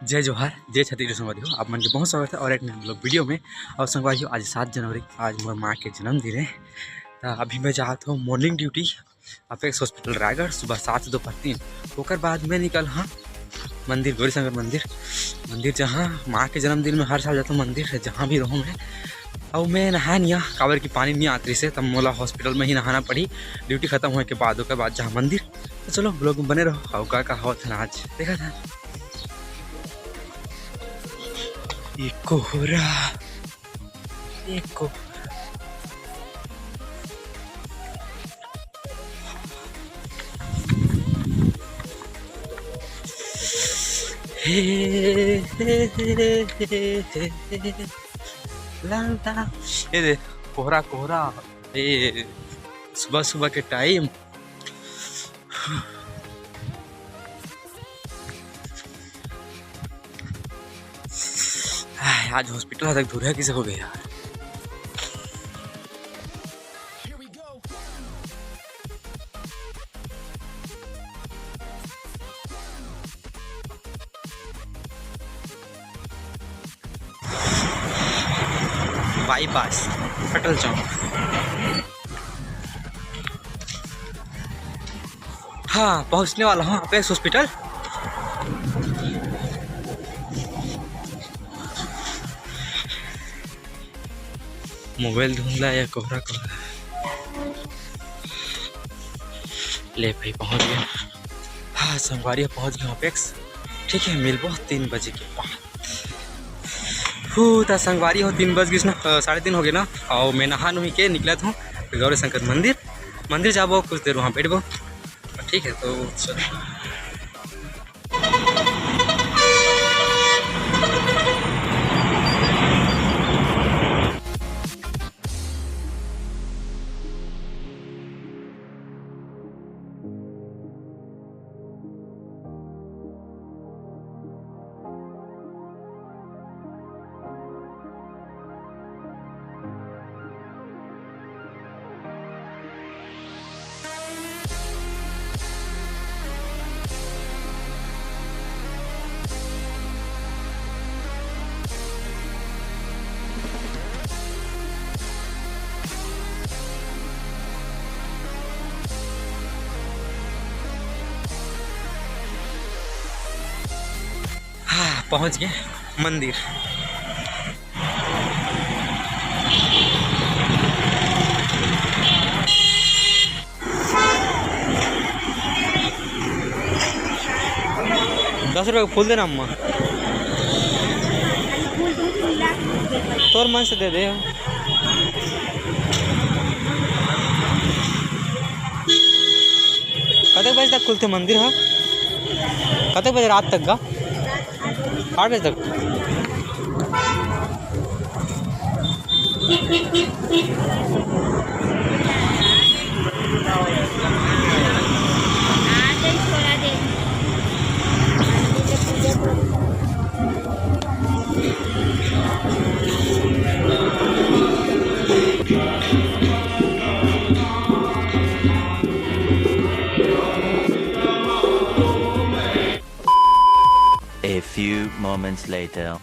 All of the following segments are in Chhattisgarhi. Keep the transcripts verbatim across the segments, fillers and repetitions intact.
जय जोहार, जय छत्तीसगढ़ संगवारी हो, आप मन के बहुत स्वागत है और एक नया vlog video में। और संगवारी हो, आज सात जनवरी, आज मोर माँ के जन्मदिन है। त अभी मैं जात हूँ morning duty Apex Hospital Raigarh, सुबह सात से दोपहर तीन। ओकर बाद मैं निकल हाँ मंदिर, गौरी शंकर मंदिर, मंदिर जहाँ माँ के जन्मदिन में हर साल जाता हूँ मंदिर, जहाँ भी रहूँ मैं। और मैं नहा नहीं, काबर की पानी नहीं आत रहिसे, तब मोला hospital में ही नहाना पड़ी duty खत्म होए के बाद। ओकर बाद जहाँ मंदिर, तो चलो vlog में बने रहो। और का का होत है आज देखा था। ये कोहरा, ये कोहरा। हे, हे, हे, हे, हे, हे। ला, ला। ये दे, कोहरा, कोहरा। ये सुबह सुबह के time। आज hospital तक दूर है, किसे हो गया यार। Bypass, अटल चौक। हाँ, पहुँचने वाला हूँ Apex Hospital। Mobile धुंधला या कोहरा कोहरा। ले भाई, पहुँच गया। हाँ संगवारी, पहुँच गया Apex। ठीक है, मिलबो तीन बजे के बाद। हू, त संगवारी हो, तीन बज गिस ना, अ, साढ़े तीन हो गए ना, और मैं नहा नुही के निकलत हूँ गौरी शंकर मंदिर। मंदिर जाबो, कुछ देर वहाँ बैठबो। ठीक है, तो चलो। हाँ, पहुँच गए मंदिर। दस रुपये का फूल देना अम्मा, तोर मन से दे दे। कतक बजे तक खुलथे मंदिर ह? कतक बजे रात तक गा? आठ बजे तक। A few moments later.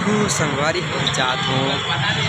हू, संगवारी हो, जात हो